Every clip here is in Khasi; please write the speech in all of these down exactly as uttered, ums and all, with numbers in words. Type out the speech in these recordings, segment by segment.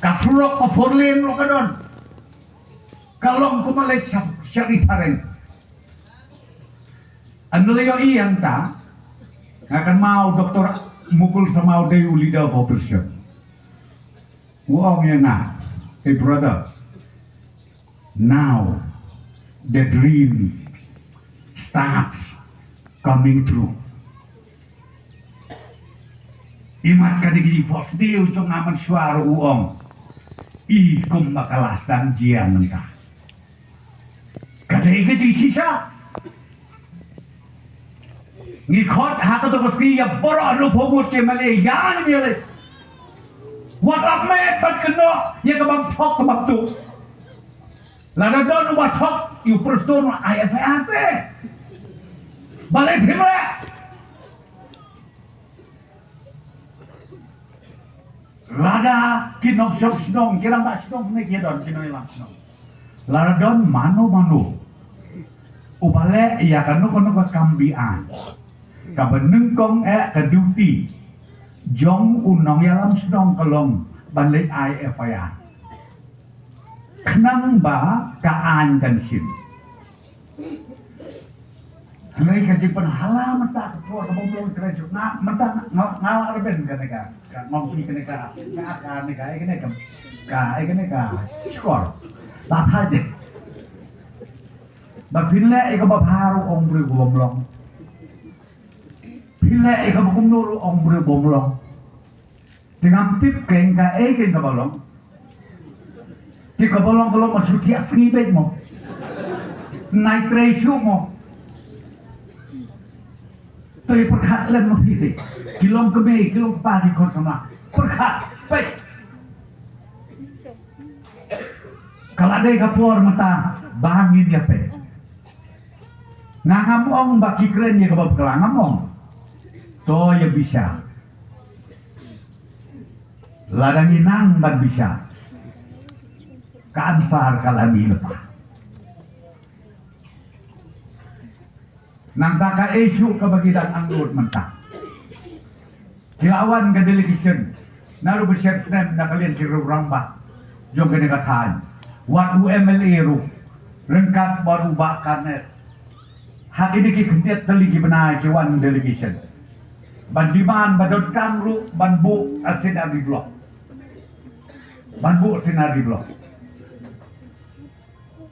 Ka surok ka four lane ruh ka don. Ka long kumba leit sha, sha ri phareng. Hynrei ïohi hangta, nga kynmaw Doktor Mukul Sangma u dei u leader of opposition. U ong ïa nga, "Hey brother, now the dream starts coming true." Imat ka dei ki jingphohsniew jong nga mynshuwa ruh, u ong. I kumba ka la sdang jia mynta. Ka dei ka jingshisha. Ngi khot ha kato ka sngi ïa baroh arphew ngut ki M L A, ïa ngi ïa lei. Wat ap met bad kynnoh ïa ka bym thok ka bym tuh. Lada don uba thok, ïa u Prestone ai F I R te. Balei phim leh? Lada ki nongshong shnong, ki rangbah shnong ne ki don, ki nongïalam shnong. Lada don mano mano uba leh ïa kano kano ka kam be-aiñ kaba nyngkong eh ka duty jong u nongïalam shnong ka long ban leit ai F I R. Khnang ba ka aiñ kan shim. Hynrei ka jingpynhala mynta ka por ka bym long kren shuh. Nga mynta nga, nga la rben kane ka, ka ngong phi kane ka, ka, kane ka, kane ka, kane ka shkor. La thait. Ba phin leh ïa kaba bha ruh, ong briew, ka bym long. Phin leh ïa kaba kumno ruh, ong briew, bym long. Te ngam tip keiñ kaei keiñ kaba long. Te kaba long ka long, ma shu thiah sngi beit mo. Nai trei shuh mo. Te pyrkhat lem ma phi seh. Ki long kmie, ki long kpa, ki khun samla. Pyrkhat beit. Ka la dei ka por mynta ba ngin ïa peit. Nga ngam ong ba ki kren ïa kaba bakla, ngam ong. To ïa bishar. Lada ngi nang ban bishar, ka answer ka la mih lypa. Nangta kaei shuh kaba ngi dang angnud mynta. Ki la wan ka delegation na ru bishar snem na ka liang ki rangbah jong kane ka thaiñ. Wat u M L A ruh ryngkat bad u Bah Carnes. Ha kine ki khyndiat tylli ki bnai ki wan delegation ban demand, ba donkam ruh ban buh scenery block. Ban buh scenery block.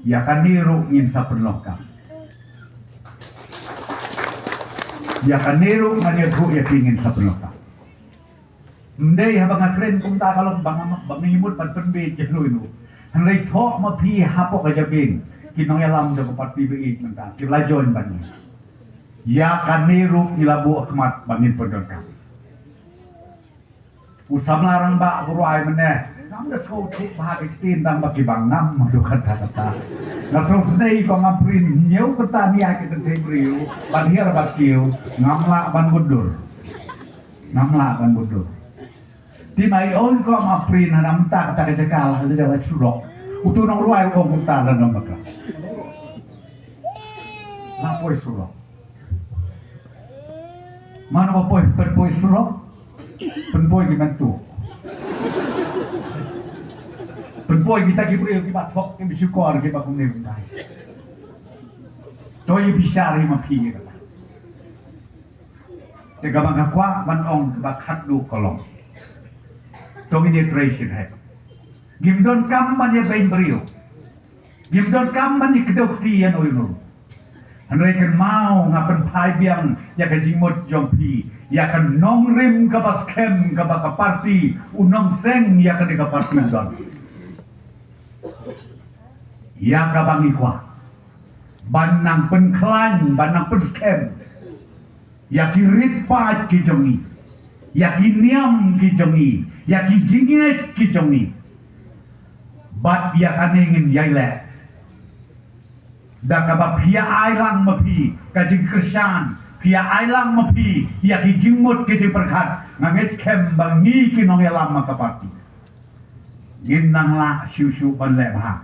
Ïa kane ruh ngin sa pynlong kam. Ïa kane ruh ngan ïathuh ïa phi, ngin sa pynlong kam. Ym dei haba nga kren kumta ka long ba nga, ba nga mut ban pynbeit ïa uno uno. Hynrei thoh ma phi hapoh ka jabieng, ki nongïalam jong ka party ba ïeit mynta ki la join bad ngi. Ïa kane ruh ngi la buh khmat ba ngin pyndonkam. U samla rangbah u rwai mynne, ngam da sngewthuh bha ki ktien, tang ba kiba ngam haduh katta katta. Nga sngewsynei ko ngam print hynñiew katta nia ki kynthei briew ban hiar bad kiew, ngam lah ban bud dur. Ngam lah ban bud dur. Te ma i ong ko ngam print, hana mynta katta ka jaka la, la jaka surok. Uto u nongrwai u ong kumta, la nong baka. La poi surok. Mano ba poi, pynpoi surok, pynpoi ki mynta. Pynpoi kita ki briew kiba thok, kiba shukor, kiba kumne kumtai. To ïa bishar ïa ma phi ïa kata. Te kaba nga kwah ban ong kaba khatduh ka long, to ngin ïa trei shisha. Ngim donkam ban ïa beiñ briew. Ngim donkam ban ïa kdew kti ïa uno uno. Hynrei kynmaw, nga pynphai biang ïa ka jingmut jong phi, ïa ka nongrim kaba skhem kaba ka party, u nongseng ïa kane ka party u don. Ïa kaba ngi kwah ban nang pynkhlaiñ, ban nang pynskhem ïa ki rit paid ki jong ngi, ïa ki niam ki jong ngi, ïa ki jingngeit ki jong ngi. Bad ïa kane ngin ïai leh da kaba phi ïa ai lang ma phi ka jingkyrshan, phi ïa ai lang ma phi ïa ki jingmut ki jingpyrkhat. Nga ngeit skhem ba ngi ki nongïalam ma ka party ngin nang lah shuh shuh ban leh bha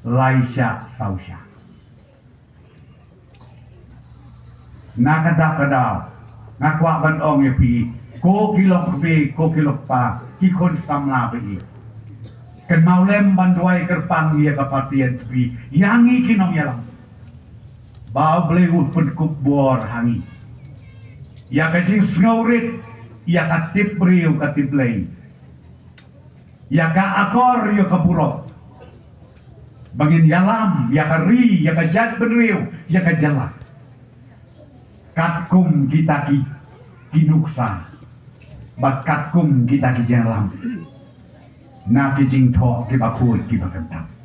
lai shah saw shah. Na ka daw ka daw nga kwah ban ong ïa phi, ko ki long kmie, ko ki long kpa, ki khun samla ba ïeit. Kynmaw lem ban duwai kyrpang ïa ka patient phi, ïa ngi ki nongïalam. Ba U Blei u pynkup bor ha ngi ïa ka jingsngewrit, ïa ka tip briew ka tip Blei, ïa ka akor ïa ka burom, ba ngin ïalam ïa ka ri, ïa ka jaitbynriew, ïa ka jylla. Katkum kita ki, ki nuksa, bad katkum kita ki jingïalam, na ki jingthoh kiba khuid kiba kyntang.